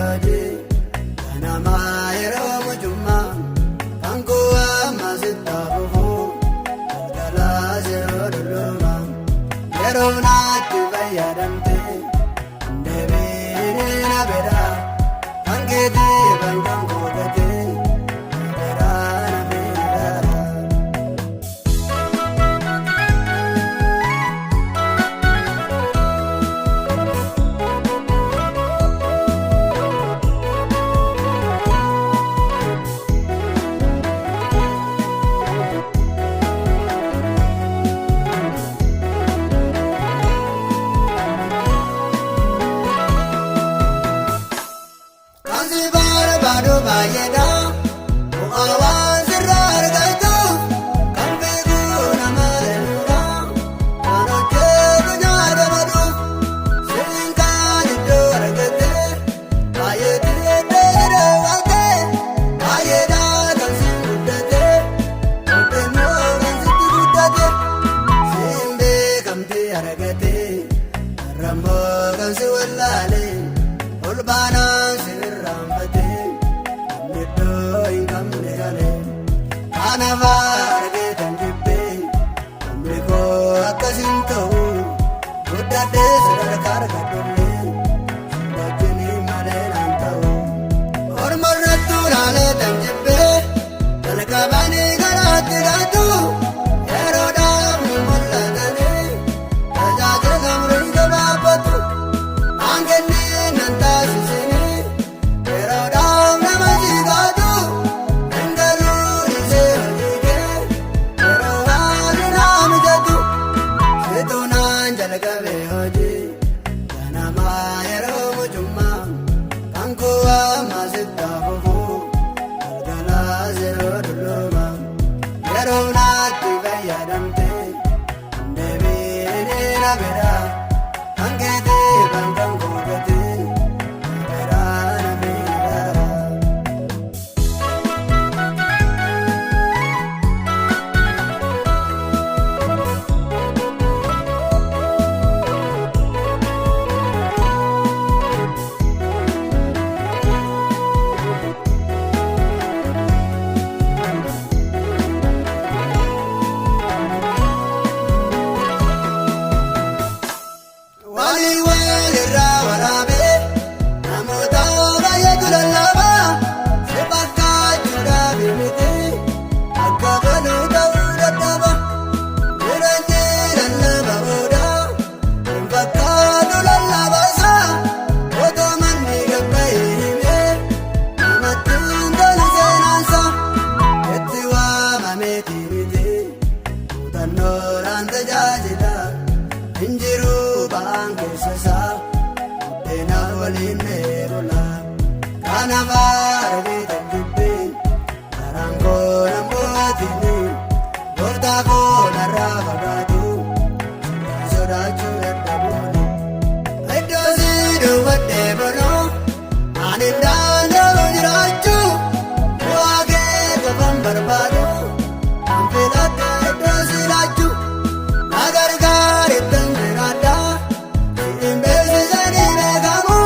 Hojii ganamaa yeroo mucummaa kan koo amma sitti fufuu galgalaas yeroo dulluma yeroo naatti fayyadamte deebiin na bira kan keetii kan kan gootate garaa na beela. Kan si barbaadu baay'eedha. Bu'aa waan sirraa argatu kan beeku nama leenudha. Kan hojjetu nyaata badu siin kan iddoo argate baay'ee dheedheedha walte baay'eedha kan siin guddate hojjennoo kan sitti guddate siin beekamte argate har'ammoo kan si wallaale ol baanaan si irraanfate namni iddoo hin qabne gale. Kanaaf argeetan jibbee namni koo akkasin ta'u guddadhee sadarkaa argadhullee wajjin malee naan ta'u. Orma irratti ulaalee jibbee jalqabanii garaatti gaatu yeroodhaaf nu mul'atanii tajaajila umurii gabaabbatu naan kennee nan taasisanii yeroodhaaf nama siqaatu hin galuu dhiisee hojii kee yeroo haalli naa mijatu situ naan jalqabe hojii ganamaa yeroo mucummaa kan koo amma sitti fufuu galgalaas yeroo dulluma yeroo naatti fayyadamte deebiin na bira kan keetii kan kan gootate garaa na beela. Walii walirraa waraabee namoota baay'eetu lallabaa si fakkaachuudhaaf miti akka baluu ta'uu dadhaba jireenyi lallaba booda hin fakkaatu lallabasa otoo manni gabbayee himee namatti hin tolu seenaansa itti waamameeti miti muuxannoodhaan tajaajila. Injiruu ba'aan keessa isaa buddeena waliin meerola. Kanaaf argitan jibbee karaan koo nan bo'aatini gooftaa koo narraa fagaatu sodaachuu dadhabuuni. Iddoo si duwwadhee bonoo ani danda'u jiraachuu bu'aa kee qofan barbaadu kan filadha iddoo si laachuu. Na gargaarittan jiraadha siin beeksisanii beekamu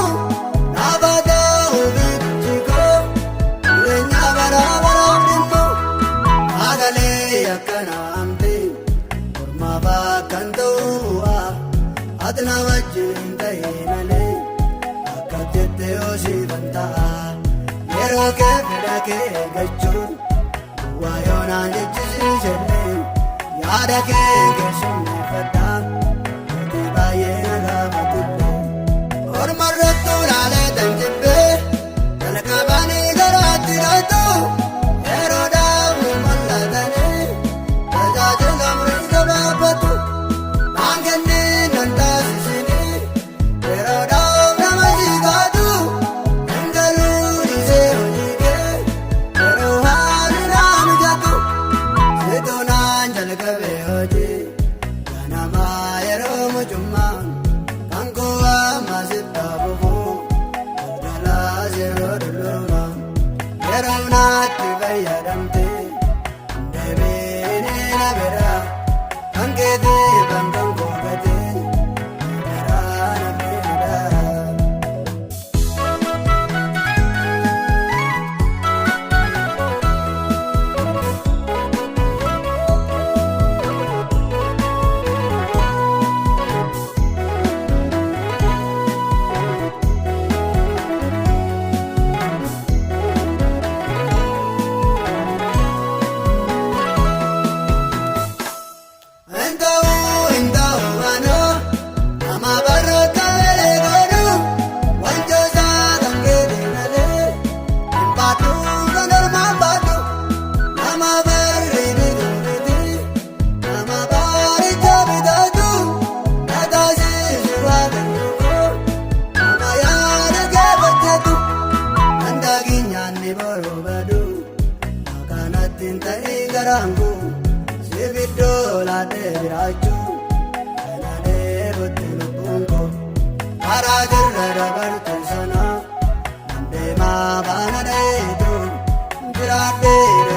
dhaabata ofiitti koo jireenya bara baraaf dhimmu sagalee akkana amte ormaaf akkan ta'u bu'aa ati na wajjin ta'e malee akka jette yoo siifan ta'a yeroo kee fedha kee eeggachuun bu'aa yoo naan jechisiisellee yaada kee keessummeeffadha mootii baay'ee na gaafatullee. Orma irratti ulaalee tan jibbee jalqabanii garaatti galtu yeroodhaaf nu mul'atanii tajaajila umurii gabaabbatu naan kennee nan taasisinii yeroodhaaf nama siqaatu hin galuu dhiisee hojii kee yeroo haalli naa mijatu situ naan jalqabe hojii ganamaa yeroo mucummaa kan koo amma sitti fufuu galgalaas yeroo dulluma. Ani boruu badu akkanatti hin ta'in garaan koo siif iddoo laatee jiraachuu kana dheebotte lubbuun koo karaa jirra dabarte sana nan deemaa baana dheetu jiraadhee.